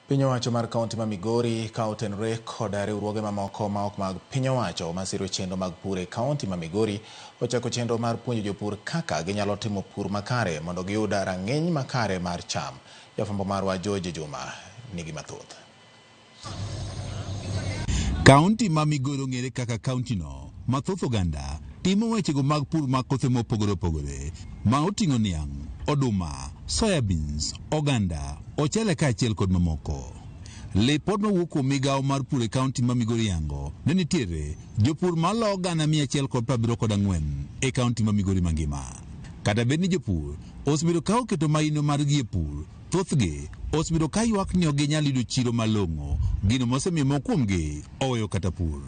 Piny owacho mar kaunti ma Migori ka otenore kod riwruoge mamoko ma ok mag piny owacho masiro chenro mag pur e kaunti ma Migori ochako chenro mar puonjo jopur kaka ginyalo timo pur makare mondo giyud rang'iny makare mar cham. Jafwambo marwa George Juma nigi mathoth. Kaunti ma Migori ong'ere kaka kauntino ma thoth oganda timo wechego mag pur mag kothe mopogore opogore ma oting'o niang', oduma, soya beans, oganda, ochele kaachiel kod mamoko. Lipot mawuok kuom migawo mar pur e kaunti ma Migori yango ne nitiere jopur malo 174 e kaunti ma Migori mangima. Kata bed ni jopur osebedo ka oketo maino margi e pur, thothgi osebedo ka ywak ni ok ginyal yudo chiro malong'o, gino mosemiyo moko kuomgi oweyo kata pur.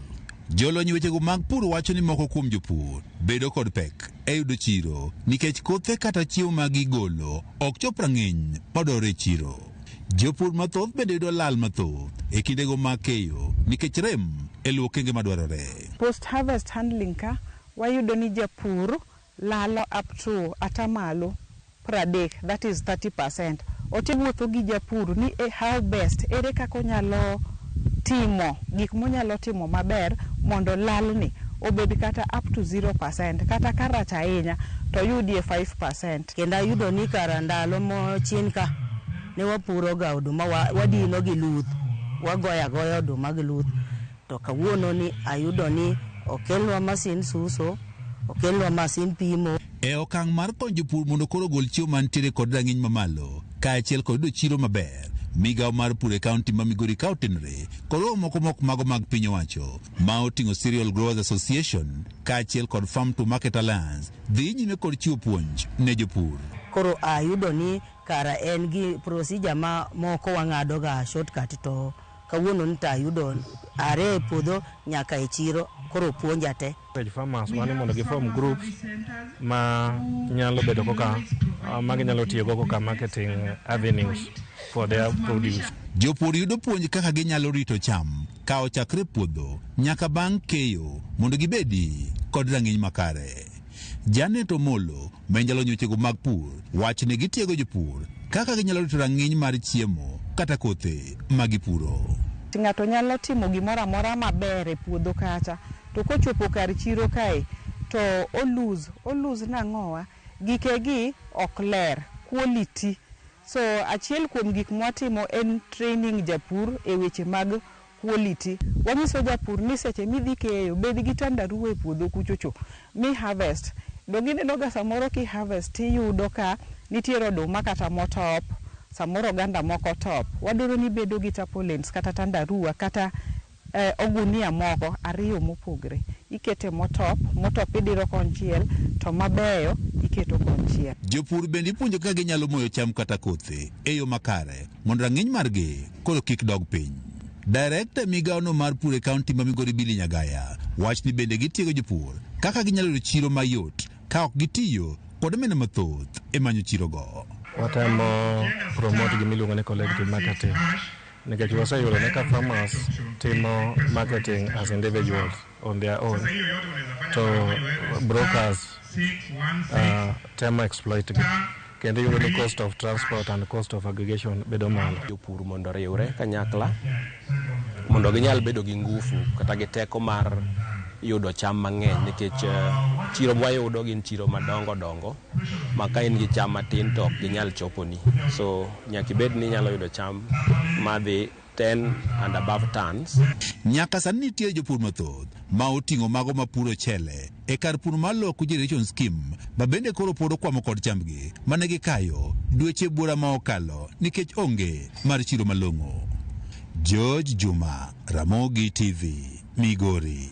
Jolony wechego mag pur wacho ni moko kuom jopur bedo kod pek e yudo chiro nikech kothe kata chiemo ma gigolo ok chop rang'iny madwarore e chiro. Jopur mathoth bende yudo lal mathoth e kindego mag keyo nikech rem e luwo okenge madwarore. Post harvest handling ka wayudo ni japur lalo up to atamalo 30, that is 30%. Ote wuotho gi japur ni e how best ere kaka onyalo timo gik monyalo timo maber mondo lalni obed kata up to 0%, kata ka rach ahinya to oyudie 5%. Kendo ayudo ni kara ndalo mochien ka ne wapuro ga oduma wadino gi luth, wagoyo agoya oduma gi luth. To kawuono ni ayudo ni okelnwa masin suso, okelnwa masin pimo. E okang' mar konyo jopur mondo koro ogol chiemo mantiere kod rang'iny mamalo kaachiel kod yudo chiro maber, migawo mar pur e kaunti ma Migori ka otenore kod romo moko mok mago mag piny owacho ma oting'o Cereal Growers Association kaachiel kod Farm to Market Alliance dhi nyime kod chiwo puonj ne jopur. Koro ayudo ni kara en gi procedure ma moko wang'ado ga shortcut, to kawuono ni to ayudo are e puodho nyaka e chiro, koro puonja te. Encourage farmers wani mondo gi form groups ma nyalo bedo koka ma ginyalo tiyogo koka marketing avenues for their produce. Jopur yudo puonj kaka ginyalo rito cham ka ochakre puodho nyaka bang' keyo mondo gibedi kod rang'iny makare. Janet Omolo ma en jalony wechego mag pur wacho ni gitiego jopur kaka ginyalo rito rang'iny mar chiemo kata kothe ma gipuro. Ng'ato nyalo timo gimoro amora maber e puodho kacha, to kochopo kar chiro kae to o lose. O lose nang'owa? Gikegi ok ler, quality. So achiel kuom gik mwatimo en training japur e weche mag quality. Wanyiso japur ni seche midhi keyo, bed gi tandarua e puodho kuchocho mi harvest. Donge ineno ga samoro ki harvest tiyudo ka nitiere oduma kata motop, samoro oganda moko top. Wadwaro ni ibedo gi tarpaulins kata tandarua kata ogunia moko ariyo mopogre. Ikete motop, motop idiro konchiel to mabeyo iketo konchiel. Jopur bende ipuonjo kaka ginyalo moyo cham kata kothe e yo makare mondo rang'iny margi koro kik dog piny. Director e migawono mar pur e kaunti ma Migori Billy Nyagaya wach ni bende gitiego jopur kaka ginyalo yudo chiro mayot ka ok gitiyo kod omenda mathoth e manyo chirogo. Watemo promote gima iluongo ni collective marketing nikech waseyudo ni ka farmers timo marketing as individuals on their own, to brokers temo exploit gi, kendo iyudo ni cost of transport and cost of aggregation bedo malo. Jopur mondo oriwre kanyakla mondo ginyal bedo gi ngufu kata gi teko mar yudo cham mang'eny, nikech chiro mwayudo gin chiro madongo dongo ma ka in gi cham matin to ok ginyal choponi. So nyaka ibed ni inyalo yudo cham madhi 10 and above tons. Nyaka sani nitie jopur mathoth ma oting'o mago mapuro chele e kar pur mar Lower Kuja Irrigation Scheme ma bende koro pod okwamo kod chambgi mane gikayo dweche buora ma okalo nikech onge mar chiro malong'o. George Juma, Ramogi TV, Migori.